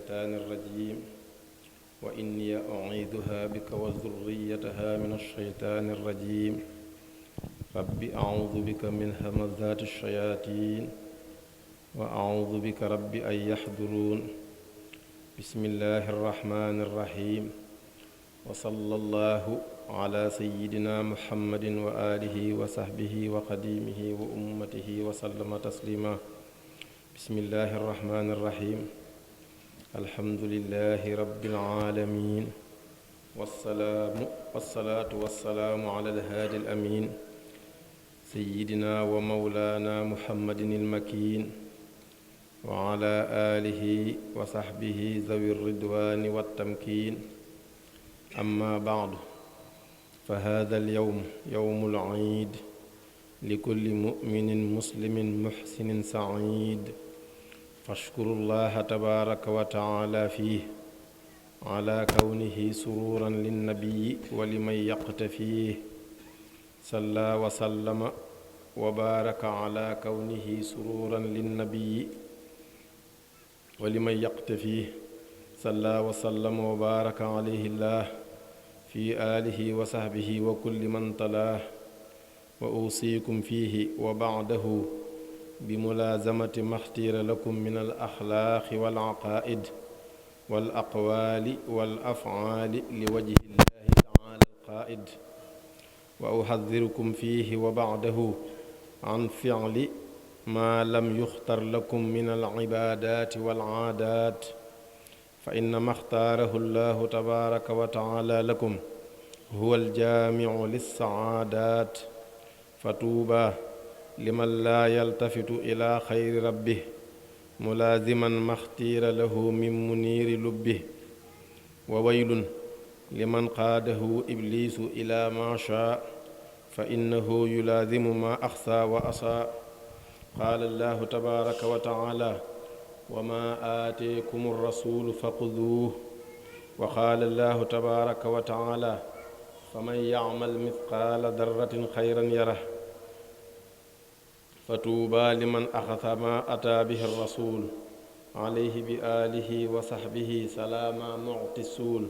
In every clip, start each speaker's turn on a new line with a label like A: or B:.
A: الشيطان الرجيم وإني أعيذها بك وذريتها من الشيطان الرجيم رب أعوذ بك من همزات الشياطين وأعوذ بك رب أن يحضرون بسم الله الرحمن الرحيم وصلى الله على سيدنا محمد وآله وصحبه وخديمه وأمته وسلم تسليما بسم الله الرحمن الرحيم الحمد لله رب العالمين والصلاة والسلام على الهادي الأمين سيدنا ومولانا محمد المكين وعلى آله وصحبه ذوي الرضوان والتمكين أما بعد فهذا اليوم يوم العيد لكل مؤمن مسلم محسن سعيد فاشكروا الله تبارك وتعالى فيه على كونه سرورا للنبي ولمن يقتفيه صلى وسلم وبارك على كونه سرورا للنبي ولمن يقتفيه صلى وسلم وبارك عليه الله في آله وصحبه وكل من تلاه وأوصيكم فيه وبعده بملازمة ما اختير لكم من الأخلاق والعقائد والأقوال والأفعال لوجه الله تعالى القائد وأحذركم فيه وبعده عن فعل ما لم يختر لكم من العبادات والعادات فإنما اختاره الله تبارك وتعالى لكم هو الجامع للسعادات فطوبى لمن لا يلتفت إلى خير ربه ملازما ما اختير له من منير لبه وويل لمن قاده إبليس إلى ما شاء فإنه يلازم ما أخسى وأساء قال الله تبارك وتعالى وما آتيكم الرسول فخذوه وقال الله تبارك وتعالى فمن يعمل مثقال ذرة خيرا يره فطوبى لمن أخذ ما أتى به الرسول عليه بآله وصحبه سلام معطي السول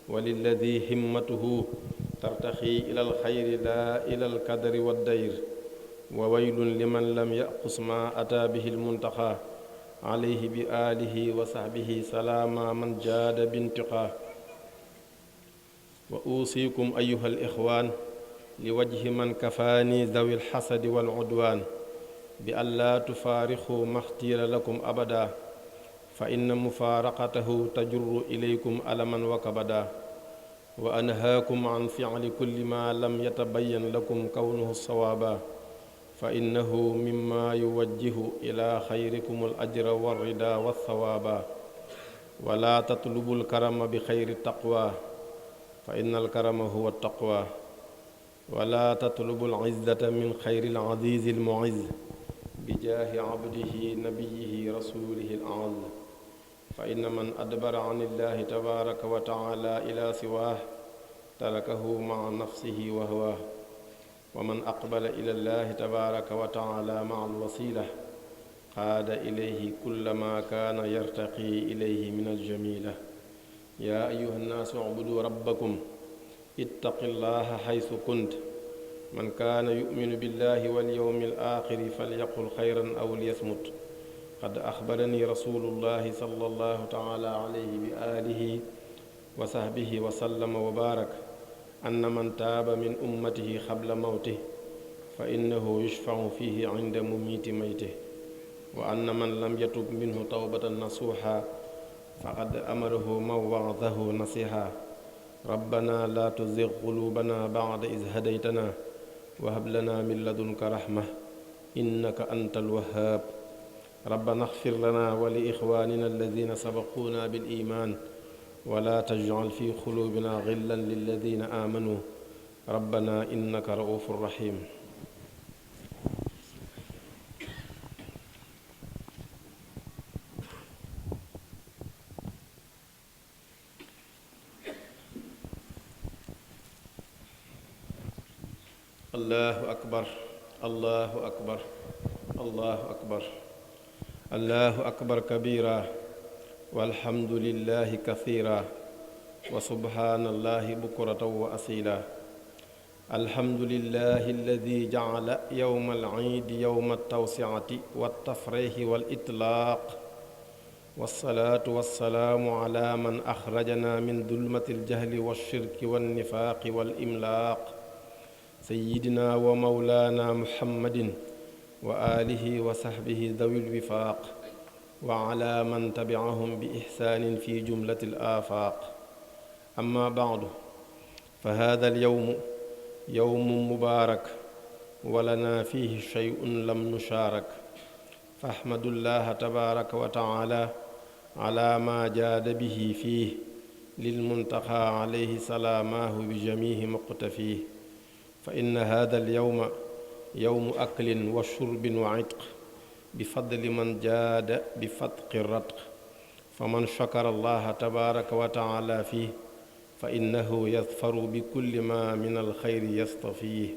A: وللذي همته ترتخي إلى الخير لا إلى الكدر والدير وويل لمن لم يأخذ ما أتى به المنتقى عليه بآله وصحبه سلام من جاد بانتقى وأوصيكم أيها الإخوان لوجه من كفاني ذوي الحسد والعدوان بألا تفارقوا ما اختير لكم أبدا فإن مفارقته تجر إليكم ألما وكبدا وأنهاكم عن فعل كل ما لم يتبين لكم كونه الصوابا فإنه مما يوجه إلى خيركم الأجر والرضا والثوابا ولا تطلبوا الكرم بخير التقوى فإن الكرم هو التقوى ولا تطلبوا العزة من خير العزيز المعز بجاه عبده نبيه رسوله الأعز فإن من أدبر عن الله تبارك وتعالى إلى سواه تركه مع نفسه وهواه ومن أقبل إلى الله تبارك وتعالى مع الوسيلة قاد إليه كل ما كان يرتقي إليه من الجميلة يا أيها الناس اعبدوا ربكم اتقوا الله حيث كنت من كان يؤمن بالله واليوم الآخر فليقل خيرا أو ليصمت قد أخبرني رسول الله صلى الله تعالى عليه بآله وصحبه وسلم وبارك أن من تاب من أمته قبل موته فإنه يشفع فيه عند مميت ميته وأن من لم يتب منه توبة نصوحا فقد أمره من وعظه نصيحا ربنا لا تزغ قلوبنا بعد إذ هديتنا وهب لنا من لدنك رحمة إنك أنت الوهاب ربنا اغفر لنا ولإخواننا الذين سبقونا بالإيمان ولا تجعل في قلوبنا غلا للذين آمنوا ربنا إنك رؤوف رحيم الله أكبر الله أكبر الله أكبر الله أكبر كبيرا والحمد لله كثيرا وسبحان الله بكرة وأصيلا. الحمد لله الذي جعل يوم العيد يوم التوسعة والتفريح والإطلاق، والصلاة والسلام على من أخرجنا من ظلمة الجهل والشرك والنفاق والإملاق، سيدنا ومولانا محمد وآله وصحبه ذوي الوفاق، وعلى من تبعهم بإحسان في جملة الآفاق. أما بعد، فهذا اليوم يوم مبارك ولنا فيه شيء لم نشارك، فاحمد الله تبارك وتعالى على ما جاد به فيه للمنتقى عليه سلاماه بجميع مقتفيه. فإن هذا اليوم يوم أكل وشرب وعتق بفضل من جاد بفتق الرتق، فمن شكر الله تبارك وتعالى فيه فإنه يظفر بكل ما من الخير يصطفيه،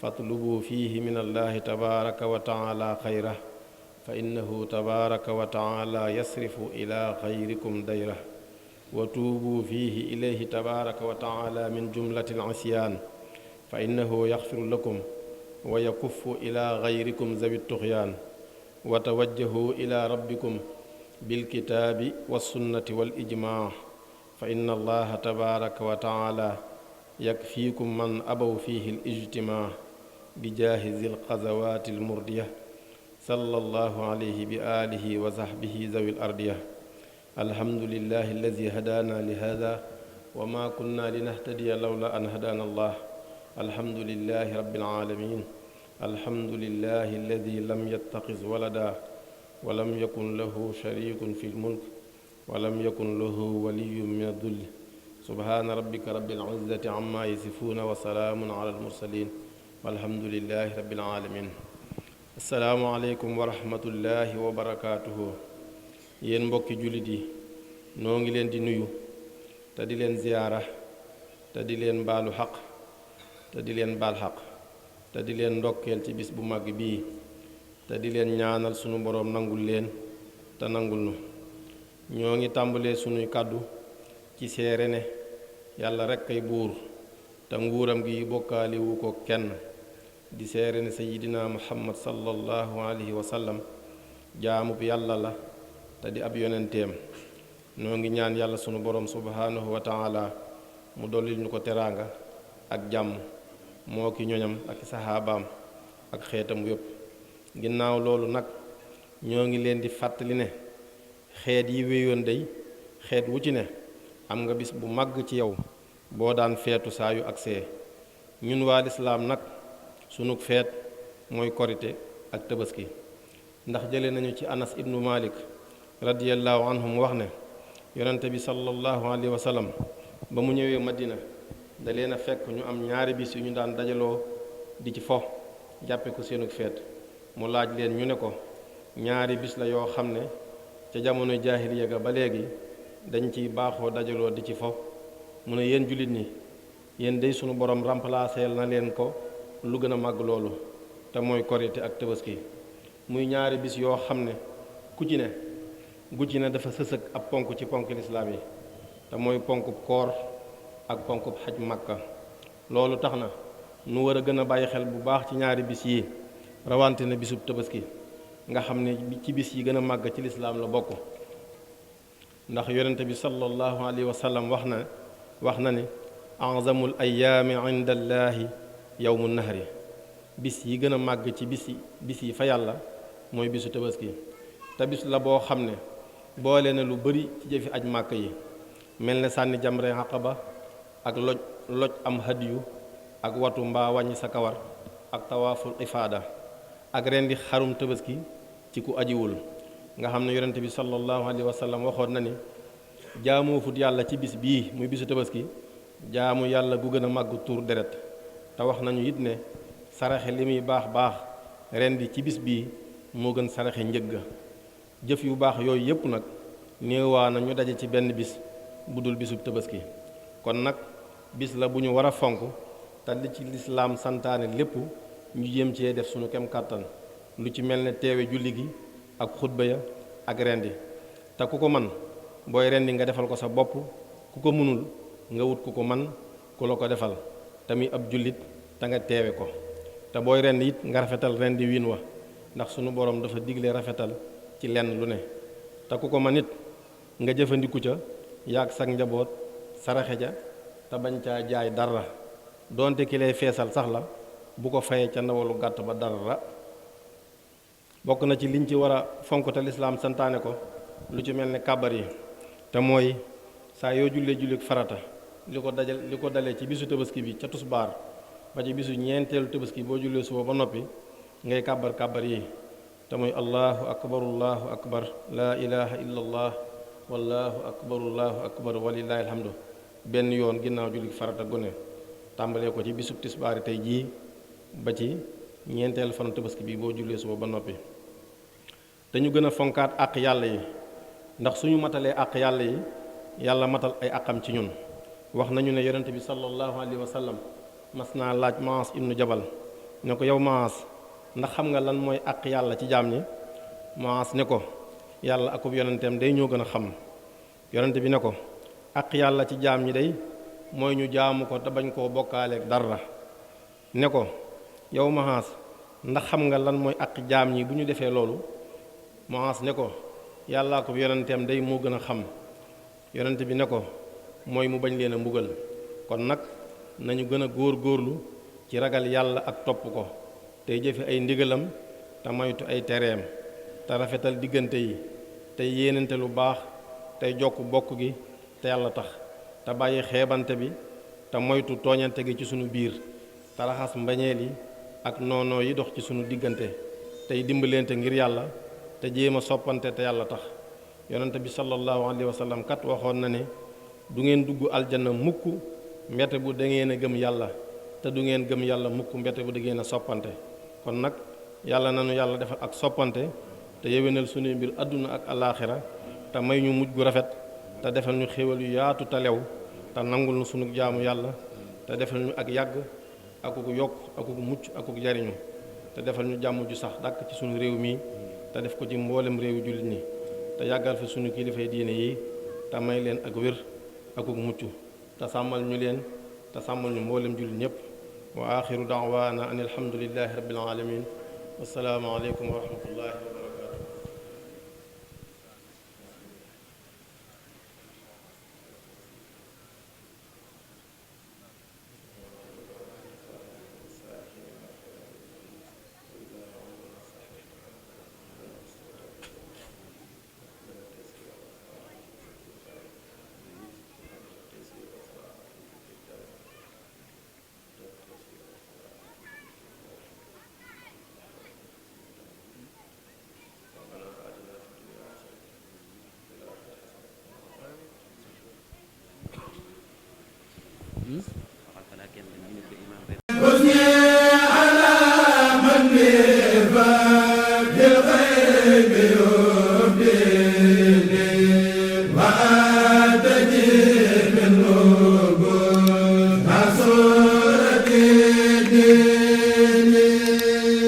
A: فاطلبوا فيه من الله تبارك وتعالى خيره، فإنه تبارك وتعالى يصرف إلى غيركم ديره، وتوبوا فيه إليه تبارك وتعالى من جملة العصيان، فإنه يغفر لكم ويكف إلى غيركم ذوي الطغيان، وتوجهوا إلى ربكم بالكتاب والسنة والإجماع، فإن الله تبارك وتعالى يكفيكم من أبوا فيه الاجتماع بجاه ذي القذوات المردية، صلى الله عليه بآله وصحبه ذوي الأردية. الحمد لله الذي هدانا لهذا وما كنا لنهتدي لولا أن هدانا الله. الحمد لله رب العالمين. الحمد لله الذي لم يتخذ ولدا ولم يكن له شريك في الملك ولم يكن له ولي من الذل. سبحان ربك رب العزة عما يصفون وسلام على المرسلين والحمد لله رب العالمين. السلام عليكم ورحمة الله وبركاته. yéen mbokki jullit yi noo ngi leen di nuyu te di leen ziyaara te di leen baalu xaq te di leen baal xaq te di leen ndokkeel ci bis bu mag bii te di leen ñaanal sunu boroom nangul leen te nangul nu. ñoo ngi tàmbalee sunuy kàddu ci seere ne yàlla rekk ay buur te nguuram gi bokkaaliwu ko kenn, di seere ne sayidina muhammad sallallahu alayhi wa sallam jaamub yàlla la te di ab yonenteem. noo ngi ñaan yàlla sunu boroom subhaanahu wa taala mu dollil ñu ko teraanga ak jàmm moo ki ñoñam ak saxaabaam ak xeetam yépp. ginnaaw loolu nag ñoo ngi leen di fàttali ne xeet yi wéyoon day xeet wu ci ne am nga bis bu màgg ci yow boo daan feetu saa yu agsee. ñun waa lislaam nag sunu feet mooy korite ak tabaski, ndax jële nañu ci anas ibnu malik radiyallahu anhu mu wax ne yonente bi sallallahu alayhi wa sallam ba mu ñëwee madina da leen a fekk ñu am ñaari bis yu ñu daan dajaloo di ci fo jàppe ko seenug feet. mu laaj leen ñu ne ko ñaari bis la yoo xam ne ca jamono jaahiliya ga ba léegi dañ ciy baaxoo dajaloo di ci fo. mu ne yéen jullit ñi yéen day sunu borom remplacé na leen ko lu gën a màgg loolu te mooy korite ak tabaski, muy ñaari bis yoo xam ne ku ci ne dafa sësëg ab ponk ci ponk lislaam yi te mooy ponkub koor ak ponkub xaj makka. loolu tax na nu war a gën a bàyyi xel bu baax ci ñaari bis yi, rawante na bisub tabaski nga xam ne ci bis yi gën a màgg ci lislaam la bokk. ndax yonente bi sallallahu alayhi wa sallam wax na ni azamul ayaami inda allaahi yowmu nahri, bis yi gën a màgg ci bis yi fa yàlla mooy bisu tabaski. te bis la boo xam ne boole na lu bari ci jëfi aj màkk yi, mel ne sànni jamre aqaba ak loj am hadiyu ak watu mbaa wàññi sa kawar ak tawaaful ifaada ak rendi xarum tabaski ci ku ajiwul. nga xam ne yonente bi sallallahu alayhi wa sallam waxoon na ni jaamoo fut yàlla ci bis bii muy bisu tabaski jaamu yàlla gu gën a màgg tuur deret. te wax nañu it ne saraxe li muy baax baax rendi ci bis bii moo gën saraxe njëgga. jëf yu baax yooyu yépp nag néewaa na ñu daje ci benn bis bu dul bisub tabaski. kon nag bis la bu ñu war a fonk te li ci lislaam santaane lépp ñu jéem cee def sunu kem kàttan, lu ci mel ne teewe julli gi ak xutba ya ak rendi. te ku ko man booy rendi nga defal ko sa bopp ku ko mënul nga wut ku ko man ku la ko defal tamit ab jullit te nga teewe ko te booy rendi it nga rafetal rendi wiin wa ndax sunu borom dafa digle rafetal ci lenn lu ne te ku ko man it nga jëfandiku ca yaag sag njaboot saraxe ja te bañ caa jaay dara donte ki lay feesal sax la bu ko fayee ca ndawalu gàtt ba dara bokk na ci liñ ci war a fonk te lislaam santaane ko lu ci mel ne kàbbar yi te mooy saa yoo jullee farata li ko dalee ci bisu tabaski bi ca tusbaar ba ci bisu ñeenteelu tabaski boo jullee suba ba noppi ngay kàbbar yi te mooy allahu akbar laa ilaha illa allah wallahu akbar walillahi alhamdu benn yoon ginnaaw julli farata gone tàmbalee ko ci bisub tisbaari tey jii ba ci ñeenteelu fanu tabaski bi boo jullee suba ba noppi dañu gën a fonkaat àq yàlla yi ndax suñu matalee àq yàlla yi yàlla matal ay àqam ci ñun wax nañu ne yonent bi sallallahu alayhi wa sallam mas naa laaj Maas ibnu Jabal ne ko yow Maas ndax xam nga lan mooy àq yàlla ci jaam ñi Maas ne ko yàlla akub yonenteem day ñoo gën a xam yonent bi ne ko àq yàlla ci jaam ñi day mooy ñu jaamu ko te bañ koo bokkaaleeg dara ne ko yow Maas ndax xam nga lan mooy àq jaam ñi bu ñu defee loolu Maas ne ko yàlla akub yonenteem day moo gën a xam yonent bi ne ko mooy mu bañ leen a mbugal kon nag nañu gën a góorlu ci ragal yàlla ak topp ko tey jëfe ay ndigalam te moytu ay tereem te rafetal diggante yi tey yéenante lu baax tey jokk bokk gi te yàlla tax te bàyyi xeebante bi te moytu tooñante gi ci sunu biir te raxas mbañeel yi ak noonoo yi dox ci sunu diggante tey dimbalante ngir yàlla te jéem a soppante te yàlla tax yonente bi sallallahu alayhi wa sallam kat waxoon na ne du ngeen dugg aljanna mukk mbete bu da ngeen a gëm yàlla te du ngeen gëm yàlla mukk mbete bu da ngeen a soppante kon nag yàlla nanu yàlla defal ak soppante te yewenal sunuy mbir àdduna ak alaaxira te may ñu mujj gu rafet te defal ñu xéewal yu yaatu te lew te nangul nu sunu jaamu yàlla te defal ñu ak yàgg akuk yokk akuk mucc akuk jariñu te defal ñu jàmm ju sax dàkk ci sunu réew mi te def ko ci mboolem réewu jullit ñi te yàggal fi sunu kilifay diine yi te may leen ak wér akuk mucc te sàmmal ñu leen te sàmmal ñu mboolem jullit ñépp wa axiru daawaana an alhamdulillahi rabbil alamin wassalaamu aleykum wa rahmatullahi wa barakatuh